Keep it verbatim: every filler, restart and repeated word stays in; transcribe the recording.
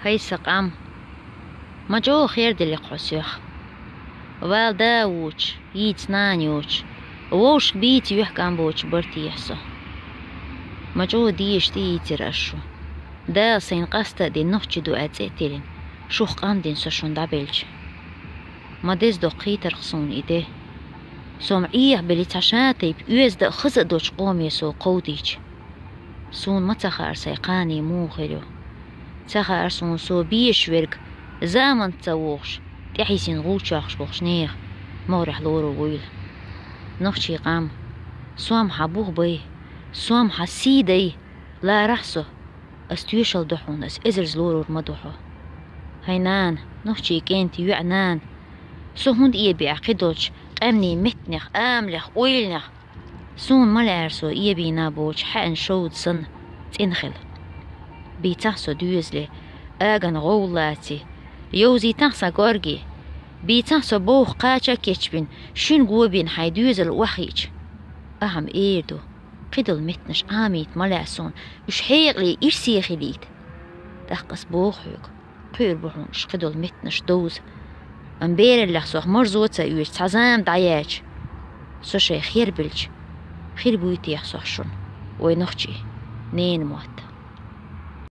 Хай са къам, ма чӀогӀа хер делли хьо соьх. Вала да воацаш, йийца нана йоацаш, вовшашка бийца юьхькӀам боацаш бартехьа со. Ма чӀогӀа деша тӀаийцира ас шу. Дала сайна къаста а дина нохчий ду аьнна цӀе а тиллина, шух къам дина со шуна дӀабелча. Ма деза доккха хийтарх суна и де. Со-м Ӏехабелла цхьа шатайпа оьзда а, хаза а долча къоме со кховдийча. Суна ма ца хаьара сай кхане муха хир ю. Ца хаьара суна со беша верг, заманца ца вохаш, тӀехьийсийна гӀулчаш бохаш нехан могӀарехь лорур вуйла. Нохчий къам, со-м хьа бух бай, со-м хьа сий дай, ларахь со. Ас тоьшалла ду хьуна, ас эзарза лорур ма ду хьо. Хьай нана, нохчий кӀентий йоӀ нана, со хӀунда эбий Ӏа кхидолча къаьмнийн меттанех, амалех, ойланех? Суна ма лаьара со эбийна боацаш хьаьна шовда санна цӀена хила. Бийцахь со доьзале, агана гӀовла лаций, йовзийтахь сан кӀорге, бийцахь со бовха кхача а кечбина, шуьнга го бина хьайн доьзал охьахиъча. Ахьа-м эр ду, кхидолу меттанаш Ӏамийта ма лаьа суна, уьш хьекъале ирсе хилийта. ТӀаккха ас боху хьоьга, кхуьур бу хьуна уьш кхидолу меттанаш довза. Амма бераллех сох марзо ца оьцу цхьа зама дӀаяьлча, со шайн хербелча, хир буй техьа сох шуна, вай нохчий, ненан мотт.